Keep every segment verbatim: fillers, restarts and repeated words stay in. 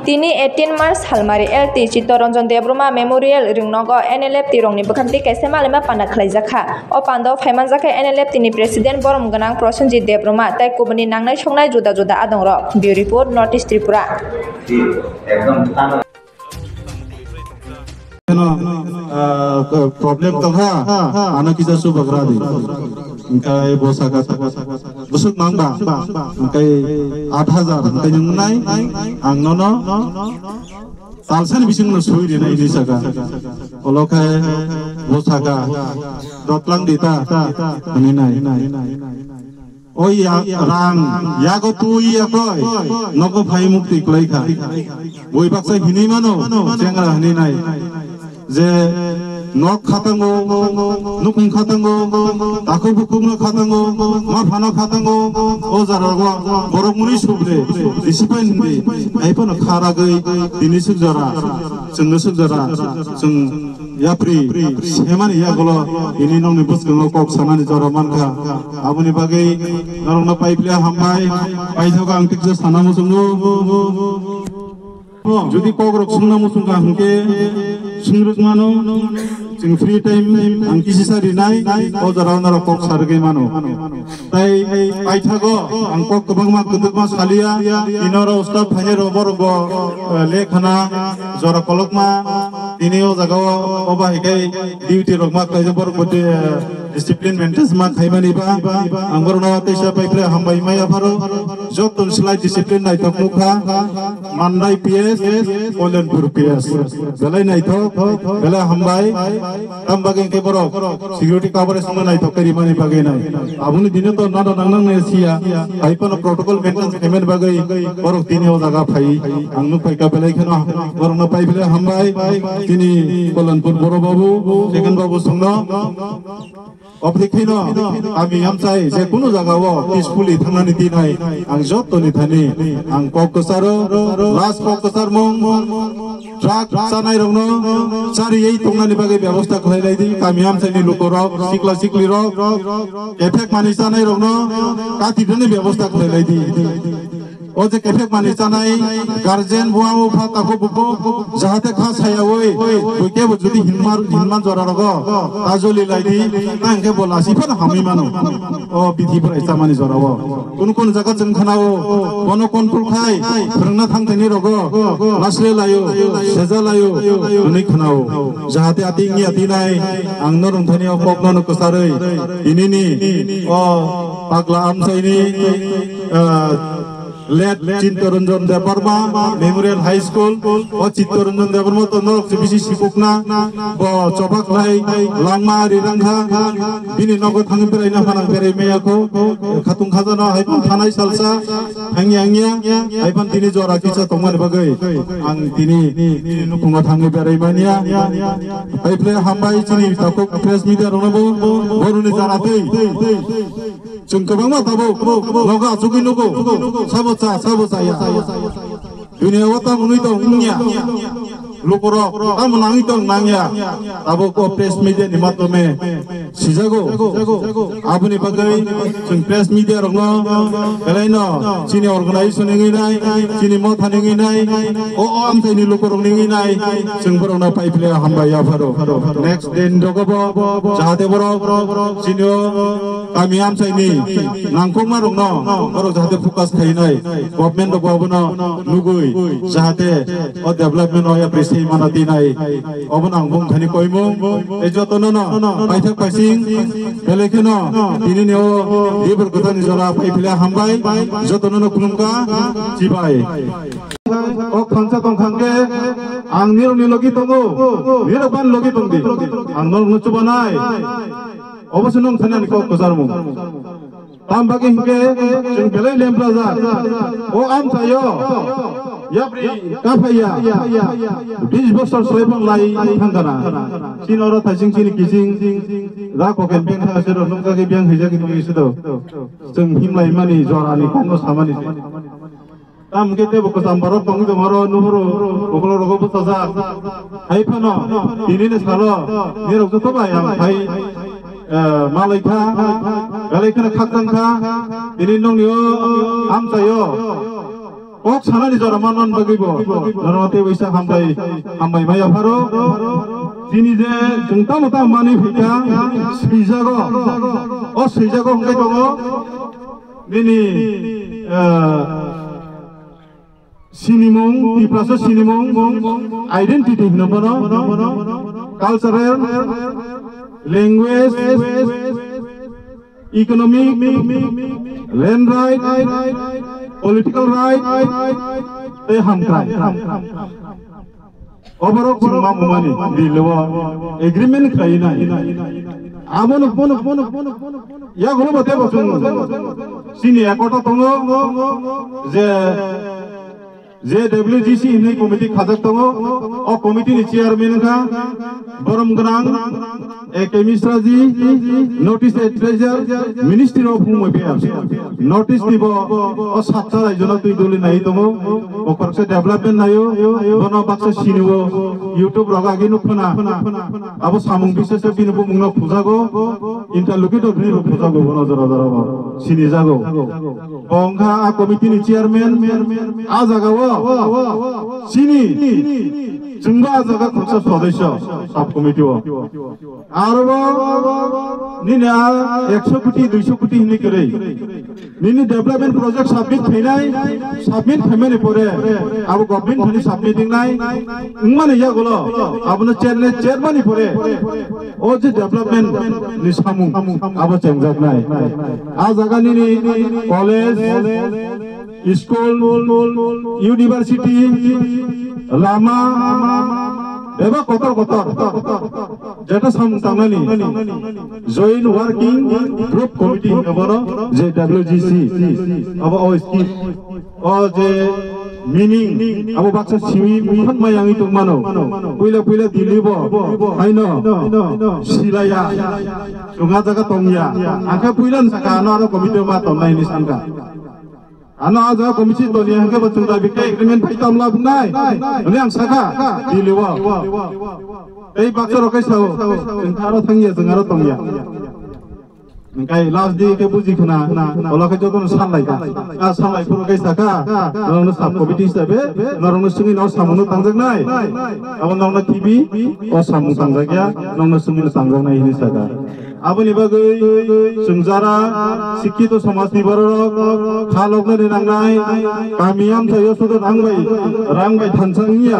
Tini eighteen March salmari L T Chittaranjan Debbarma Memorial Ringnogo N L F T rokni bwkhaktwi kaisa malaima panda khlaijakha. O pandao phaimanjakha N L F T ni President borom gwnang Prosenjit Debbarma tei kubuni nangnai songnai juda juda adongrok. Bureau Report, North East Tripura. Ah, problem tongkha, ano kisa subagra di. Engkai bo saka bwswk mang ba, engkai aat hajar, engkai nwng nai, ang nono talsani bising no sui rinai hinwi saka. Olo khe bo saka, dotlang di ta, hinwi nai. O ya, rang yago twi yakoi, nogo phai mukti kwlai kha. Boi baksa hinwi mano, chengra hinwi nai. Je nok khatango, nukhung khatango, takhuk bukhukno khatango, ma phano khatango, o jarago borok muni subre, discipline di, ai phano kharagwi, tini suk jora, chwngno suk jora, chwng yapri, semani yagulo, tini nokni bwskango kok sanani jora mankha. Aboni bagwi norokno paiphle hambai, paithakgo ang tiksa sana muchungo. Jodi kokrok swngna muchungkha hwnkhe swngwrwk mano, chwng free time ang kisisa rinai, o jorao norok kok sarwgwi mano. Tai paithago ang kok kwbangma kwdwkma saliya, tini oro staff phainairok borokbo lekhana jora kolokma, tini o jagao o bahai khe duty rok ma khlaijak borokbo discipline maintain ma khaimani ba, ang borokno teisa paiphle hambai maya pharo, joto slai discipline naithok nukha, Mandai P S, Kolenpur P S, belai naithok, belai hambai, tam bagwi khe borok security coverage no naithok khe rimani bagwi nai, aboni dino to nana nangnang nai siya, hai phano protocol maintain khaimani bagwi borok tini o jaga phai, ang nuk phaikha belai kheno borokno paiphle hambai, tini Kolenpur Boro Babu, Second Babu songno. Oboni kheno kami amchai je kunu jagao peacefully thangnani dinai ang jottoni thani ang kok kwcharo, last kok kwcharmung truck chanai rokno chariwi tongnani bagwi bebosta khlai lai di. Kami amchaini lukorok, sikla siklirok, kephek manwi chanai rokno katirnani bebosta khlai lai di. O je kephek manwi chanai guardian, buma bupha, takhuk bukhuk jahate kha sayawi, bui kebo jodi hinmar hinman jora rogo ta joli lai di, ta hwnkhe bo lasi phano hamwi mano. O bithi bwrai chamani jorao kunu kunu jaga chwng khanao, bono control khai phwrwngna thang thani rogo lasle laio, seja laio hwnwi khanao. Jahate ating ya tinai ang norok thani o kokno no kwcharwi tinini o pagla amchaini, ah, Late Chittaranjan Debbarma Memorial High School, o Chittaranjan Debbarma to norok se bisi sikukna, bo choba khlai langma rirangkha, bini nogo thangwi beraina phanang berai maya kho, khatung khajano hai phano thanai salsa, thangya wngya, hai phano tini jora kisa tongmani bagwi ang tini, tini nukhungo thangwi berai manya, hai phle hambai chini takhuk press media rokno bo, boroni jara twi. Chwng kwbangma tabuk nogo achugwi nugo, sabo cha, sabo chaya. Duniya o tamo wngwi tong wngya. Lukurok tamo nangwi tong nangya. Tabuk o press media ni matome sijago. Aboni bagwi chwng press media rokno belaino chini organization wngwi nai, chini motha wngwi nai, o, o amchaini lukurok wngwi nai, chwng borokno paiphle hambai yapharo. Next din rogo bo jahate borok chini o kami amchaini nangkukma rokno borok jahate focus khainai, government rok bo abono nugwi jahate o development o yapri sei mana tinai, obono ang bung thani koimung. Tei jotono no paithak paising belai kheno tini ni o dibor kwthani jora paiphle hambai, jotono no khulumkha, chibai. O khansa tong khan khe ang nirok ni logi tongo, nirok ban logi tong di, ang norok no chubanai. Obo se nung thani ani kok kwcharmung. Tam bagwi hinkhe chwng belai lembrajak. O amchaio yapri kaphaiya bis bosor swlai phang lai thangkana. Chini oro thaising chini kising ra koken beng thang se rok nukjagwi beng hwijagwi tongwi se do. Chwng himlaimani jorani kokno samani se. Tamo khe teibo kwcham borok tongwi tongmaro nuhuru uklok rogo bwchajak. Hai phano tinini salo nirok joto bai ang phai, eh, malaikha, belai kheno khakchangkha. Tini nokni o amchaio Kok sanani jora manman bagwi bo norma tei waisa hambai, hambai maya pharo. Chini je chwng tamo tamo manwi phaikha, swijago. O swijago hwnkhe tongo nini, ah, sinimung, Tiprasa sinimung, identity hino bono, cultural, language, economic, land right, political right, tei hamkrai. Oborok chwng mamani dilo agreement khlainai. Abono bono bono bono bono yagulo bote bo chwng chini ekota tongo je J W G C hinwi committee khajak tongo. O committee ni chairman wngkha borom gwnang A K Misra ji, North East Advisor, Ministry of Home Affairs. North East ni bo o satta rajyo no twi doli nai tongo. O khoroksa development naio, bono baksa siniwo YouTube rogo agi nukphana. Abo samung bisese bini bumungno phujago, interlocutor bini bo phujago, bono jora jora bo sinijago. Bo wngkha a committee ni chairman, a jaga o chini chwngbo a jaga khoroksa sodosyo sub committee o. Aro bo nini a ekso koti, duiso koti hinwi kwrwi. Nini development project submit khainai, submit khaimani pore abo government thani submit wngnai, wngmani yagulo abono chairman, chairman ni pore o je development ni samung abo chengjaknai. A jaga nini college, school, university, lama, bebak kotor kotor jeta samung tangnani Joint Working Group Committee hino bono, J W G C. Abo o scheme, o je meaning, abo baksa simi mukhan mayangwi tongmano. Puila puila Delhi bo haino silaya, chwng a jaga tongya. Angkhe puila ni saka ano aro committee ma tongnai hinwi sankha. Ano a jaga committee toni hwnkhe bo chwng dabi khe agreement phai tam labwnai hwnwi ang sakha Delhi o. Tei baksa rok khe sao, chwng aro thangya, chwng aro tongya. Hwnkhe last day khe buji khna, ola khe jotono sanlai kha. A sanlai phuru khe sakha, norokno sub committee hisabe norokno swngwi no samungno tangjaknai. Abo norokno khibi o samung tangjakya, norokno swngwi no tangjaknai hinwi sakha. Aboni bagwi chwng jara sikkito somajni bororok kha loknani nangnai, kami amchaio sudu rang bai, rang bai thansa wngya.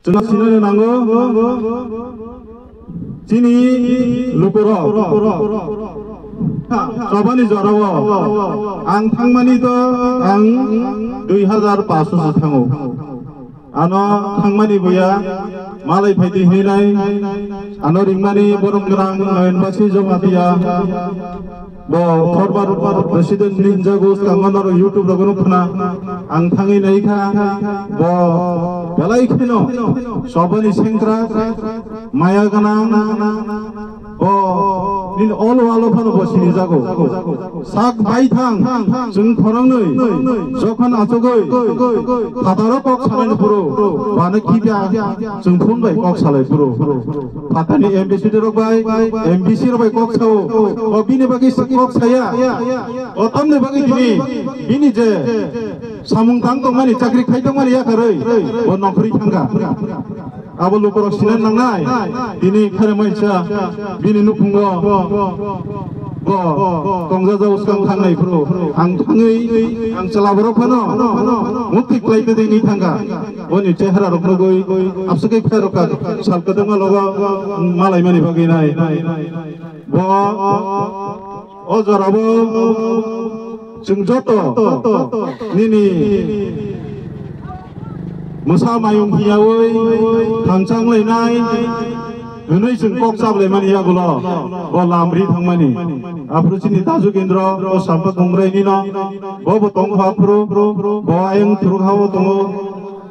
Chwng sinani nango chini lukurok. Chobani jorao ang thangmani to ang dui hazar paanch se thango. Ano thangmani buya malai phaidi hinai, ano ringmani borom gwnang Noyonbasi Jamatia, bo former president ni hinjago, swkango norok YouTube rogo nukphana, ang thangwi naikha, bo belai kheno sobani sengkrak, maya gwnang, bo nini olo alo phano bo sinijago. Sak bai thang, chwng khoroknwi jokhon achugwi phataro kok sanani phuru, bana khibiya chwng phone bai kok salai phuru. Phatani M B C rok bai, M B C rok bai kok sao, o bini bagwi kok saya, o tamni bagwi tini bini je samung tang tongmani, chakri khai tongmani yakarwi bo nongkhorwi thangkha. Abo lukurok sinan nangnai. Tini khere maisa bini nukhungo bo tongjaja uskang thangnai phuru. Ang thangwi ang chwla borok phano mukti khlai tei tei thangkha. Boni chehara rok nugwi abswkhe khe rokha sal kwdwma logo malaimani bagwi nai. Bo o jorabo chwng joto nini mwsa mayung hiyaui thansa wnglainai hwnwi chwng kok chaplaimani yagulo bo lamri thangmani. Aphuru chini Daju Kendra o Sampa Kongrai nino bo bo tongkha aphuru bo ayang thuruk hao tongo.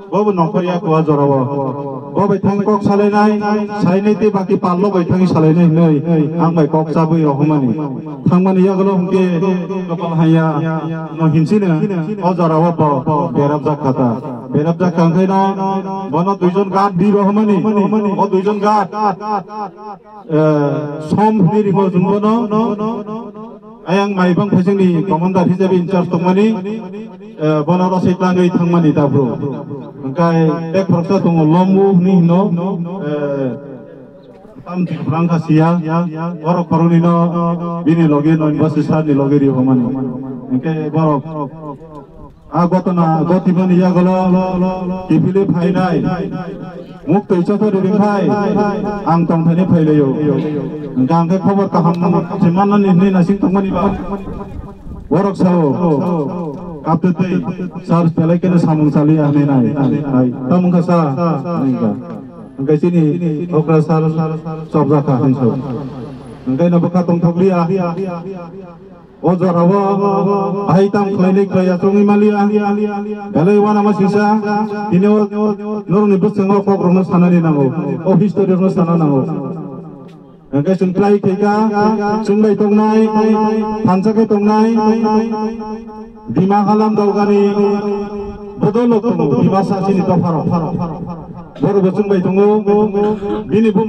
Bo bo nongkhor ya kuwa jorao. Bo bai thang kok salainai, sainai tei baki palno bai thang salainai hinwi ang bai kok chabwi rohormani. Thangmani yagulo hwnkhe kopal haiya no hinsino o jorao bo berapjak kha ta. Berapjak kha hwnkhe no bono duijon guard di rohormani. O duijon guard, eh, som hinwi rikho chwng bono. Ayang Maibang phaisingni commander hisabe in charge tongmani, eh, bono rosai tlangwi thangmani tabro. Hwnkhe bek khoroksa tongo Lombu hwnwi hino, eh, tam thik phrang kha siya, borok khoroknwino bini loge noin basi sarni loge ri homani. Hwnkhe borok a gotona gotimani yagulo kiphilwi phainai. Muk twi chotho ri ringkhai ang tongthaini phailaio. Hwnkhe ang khe khobor kaham se mannani hwnwi naising tongmani ba. Borok sao, kapte tei sar pelai keno samung chaliya hwnwi nai. Hai, tamo wngkha sa? Hwnwi wngkha. Hwnkhe chini okra sar chopjak kha hwnwi sao. Hwnkhe no bwkha tongthokliya. O jorao bahai tam khlainai khlaiya chongwi maliya. Belai uanama singsa, tini o norokni bwskango kokrokno sanani nango, o history rokno sana nango. Hwnkhe chwng try khaikha, chwng bai tongnai, thansa khe tongnai, Dima halam dogani bodolok tongo, Dimasa chini dopharok. Borokbo chwng bai tongo, bini bum-